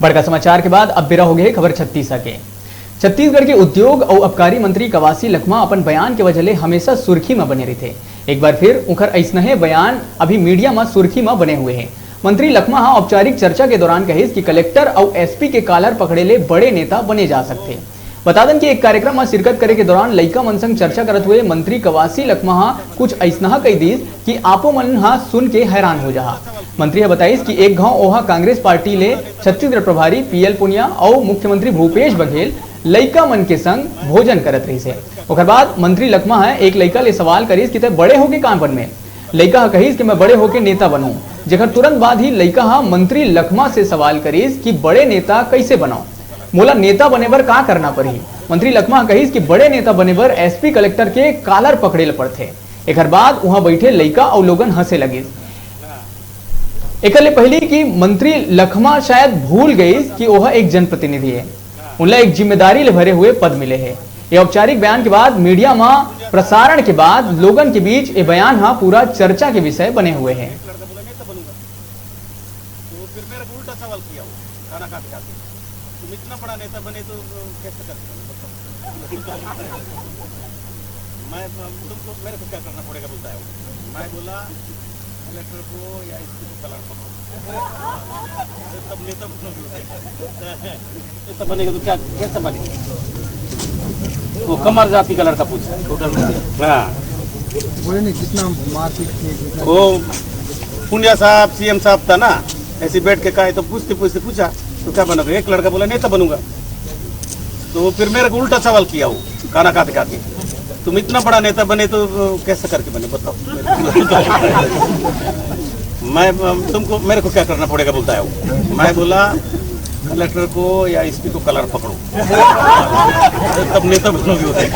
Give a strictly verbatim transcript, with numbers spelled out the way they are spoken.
बड़का समाचार के बाद अब बेरा होगे हे खबर छत्तीस के। छत्तीसगढ़ के उद्योग अउ आबकारी मंत्री कवासी लखमा अपन बयान के वजह ले हमेशा सुर्खी म बने रहिथे। एक बार फिर उंखर अइसनहे बयान अभी मीडिया म सुर्खी म बने हुए हे। मंत्री लखमा ह औपचारिक चर्चा के दौरान कहिस कि कलेक्टर अउ एसपी के कालर पकड़े ले बड़े नेता बने जा सकथे। बता दन कि एक कार्यक्रम म शिरकत करे के दौरान लइका मन संग चर्चा करत हुए मंत्री कवासी लखमा ह कुछ अइसनहा कहि दिस कि आपो मन ह सुन के हैरान हो जाहा। मंत्री ह बताइस कि एक घांव ओहा कांग्रेस पार्टी ले छत्तीसगढ़ प्रभारी पीएल पुनिया अउ मुख्यमंत्री भूपेश बघेल लइका मन के संग भोजन करत रहिस हे। ओकर बाद मंत्री लखमा ह एक लइका ले सवाल करिस कि तैं बड़े होके का बनबे? लइका ह कहिस कि मैं बड़े होके नेता बनहूं, जेकर तुरंत बाद ही लइका ह मंत्री लखमा से सवाल करिस कि बड़े नेता कइसे बनंव, मोला नेता बने बर का करना परही? मंत्री लखमा ह कहिस कि बड़े नेता बने बर एसपी कलेक्टर के कालर पकड़े ल पड़थे। एकर बाद उहां बइठे लइका अउ लोगन हंसे लगिस। एकर ले पहिली कि मंत्री लखमा शायद भूल गइस कि ओह एक जनप्रतिनिधि हे, उनला एक जिम्मेदारी ले भरे हुए पद मिले हे। ये औपचारिक बयान के बाद मीडिया म प्रसारण के बाद लोगन के बीच ये बयान ह पूरा चर्चा के विषय बने हुए हे। तो फिर मेरे को उल्टा सवाल किया वो, खाना खाते खाते, "तुम इतना बड़ा नेता बने तो कैसे करते हो?" मैं, "तुमको, मेरे को क्या करना पड़ेगा?" बोलता है वो। मैं बोला, "कलेक्टर को या इसको कलर पकड़ो।" तब नेता बनोगे। नेता बनेगा तो क्या, कैसे बनेगा? वो कमर जाति का लड़का पूछा। हाँ। बोले नहीं, कितना मारपीट किए, कितना वो पुनिया साहब, सीएम साहब था ना, ऐसे बैठ के कहा, तो पूछते पूछते पूछा, "तो क्या बनोगे?" एक लड़का बोला, "नेता बनूंगा।" तो वो फिर मेरे को उल्टा सवाल किया वो, खाना खाते खाते, "तुम इतना बड़ा नेता बने तो कैसे करके बने, बताओ?" मैं, "तुमको, मेरे को क्या करना पड़ेगा?" बोलता है वो। मैं बोला, "कलेक्टर को या एसपी को कलर पकड़ो, तब नेता बनोगे।"